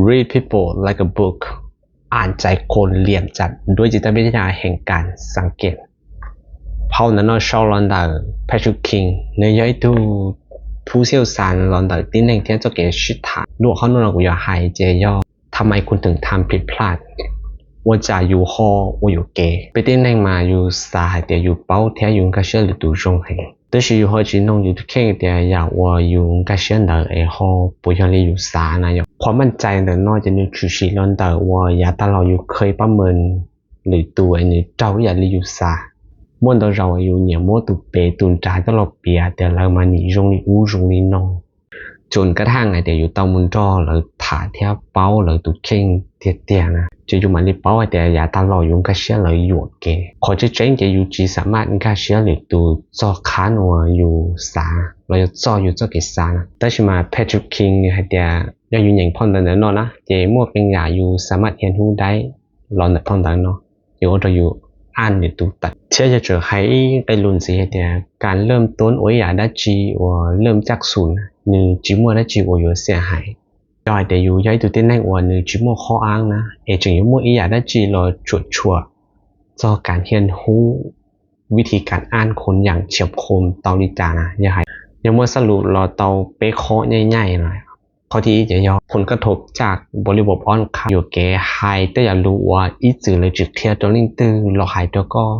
Read people like a book, อ่านใจคนเรียนจาก ด้วยจิตวิทยาแห่งการสังเกต. Phau ntawm no sau los ntawm Patrick King, nws yog ib tug phub xiaj xav los ntawm tib neeg thiab txoj kev sib tham. Lub qhov no kuv yuav hais ces yog ทำไมคุณถึงทำผิดพลาด ua cas yus ho ua yuam kev. Peb tib neeg mas yus xav hais tias yus paub thiab yus nkag siab lwm tus zoo heev, tab sis yus ho tsis noog yus tus kheej tias yam uas yus nkag siab ntawd es ho puas yog li yus xav na yom. Qhov meej txais ntawm no ces nws tshwm sim los ntawm uas yav tag los yus kheev pab mees lwm tus es nws raug ib yam li yus xav. Muaj ntau zaus yus nyiam muab tus pem tus nrag coj los piav tias lawv mas nim zoo li ub zoo li no, tsuas kaj haj hais tias yus tau mus nrog lawv tham thiab paub lawv tus kheej tiag tiag na, ces yus mam li paub hais tias yav tag los yus nkag siab lawv yuam kev. Qhov tseeb tseeb ces yus tsis xav maj nkag siab lwm tus txog qhov uas yus xav los yog txog yus txoj kev xav na. Tab sis mas Patrick King nws hais tias yog yus nyeem phau ntawv ntawm no na ces muaj qee yam yus xav maj hias hnub daib los ntawm phau ntawv no, ces ua rau yus aj lwm tus tawm. Thiab yog tseem hais ib qe lus ntxiv hais tias การเริ่มต้น ua ib yam dab tsi uas เริ่มจากศูนย์ na, nws tsis muaj dab tsi uas yuav xiam hais. Yog hais tias yus yog ib tug tib neeg uas nws tsis muaj qhov av na, es tseem yuav muaj ib yam dab tsi los tsuam tshuam txog การเรียนรู้วิธีการอ่านคนอย่างเฉียบคม tau li cas na, yog hais, yog muaj xab lus los tau peb qhov nyaj nyaj no. Qhov thib ib ces yog ผลกระทบจากบริบทอ่อนค่า yuam kev hais tej yam lus uas ib txwm lawv tsis qhia rau leej twg los hais rau koj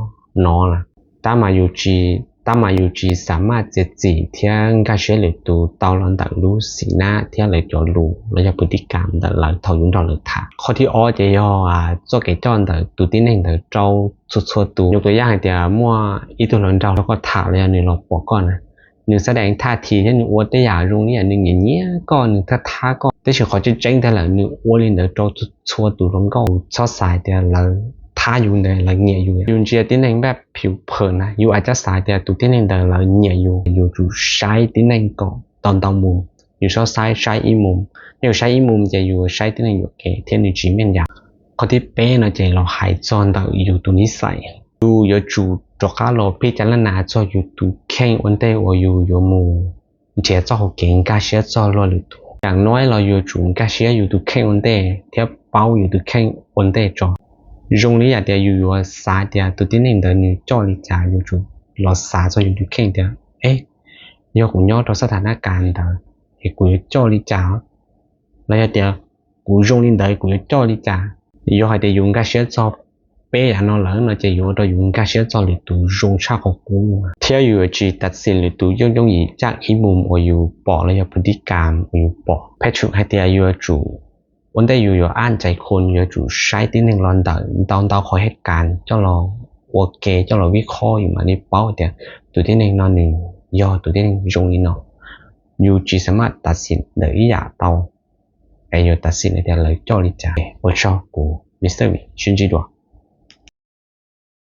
no na. Tab mas yus tsis, tab mas yus tsis xav maj txiav txim thiab nkag siab lwm tus tau los ntawm lub xim nab thiab lawv cov lus los yog พฤติกรรม ntawm lawv thaum yus nrog lawv tham. Qhov thib ob ces yog txoj kev coj ntawm tus tib neeg ntawd rau txhua txhua tus. Yus tus yaj hais tias muaj ib tug hluas nraug rau koj tham los yog nws los pom koj na, nws xav deev thaj thi thiab nws ua tej yam zoo li yam nws nyiam nyiam koj, nws thab thab koj, tab sis qhov tseeb tseeb tag lawm nws ua li ntawd rau txhua tus hluas nkauj. Txhob xav tias lawv thab yus ntawd lawv nyiam yus. Yus ntsia tib neeg npaj phiv phawm na, yus ua cas xav tias tus tib neeg ntawd lawv nyiam yus, yus tsum saib tib neeg kom tau ntau mus. Yus txhob saib saib ib mus, yog yus saib ib mus ces yus saib tib neeg yuam kev thiab nws tsis meej yam. Qhov thib peb no ces los hais txog ntawm yus tus nib xais. Yus yuav tsum rov qab los pib ca laj nas txog yus tus kheej ua ntej uas yus yuav mus nrhiav txoj hauv kev nkag siab txog luag lwm tus. Yam no los yuav tsum nkag siab yus tus kheej ua ntej thiab paub yus tus kheej ua ntej tso. Zoo li yam tias yus yuav xav tias tus tib neeg ntawd nws coj li cas, yuav tsum los xav txog yus tus kheej tias, e, yog kuv nyob rau xab thas nab kas ntawd es kuv yuav coj li cas, los yog tias kuv zoo li ntawd kuv yuav coj li cas. Yog hais tias yus nkag siab txog peb yam no lawm no ces yuav ua rau yus nkag siab txog lwm tus zoo tshaj qhov qub, thiab yus yuav tsis tav xim lwm tus yooj yooj yim caj ib mus uas yus pom los yog พฤติกรรม uas yus pom. Patrick hais tias yuav tsum ua ntej yus yuav aj ntxais khun, yuav tsum saib tib neeg los ntawm ntau ntau qhov hais kas coj los ua ke, coj los vij qhob, yus mam li paub tias tus tib neeg no nws yog tus tib neeg zoo li no. Yus tsis xav maj tav xim ntawm ib yam tau, es yuav tav xim tias lawv coj li cas. Ua tsaug, kuv Mr Vim, sib ntsib dua.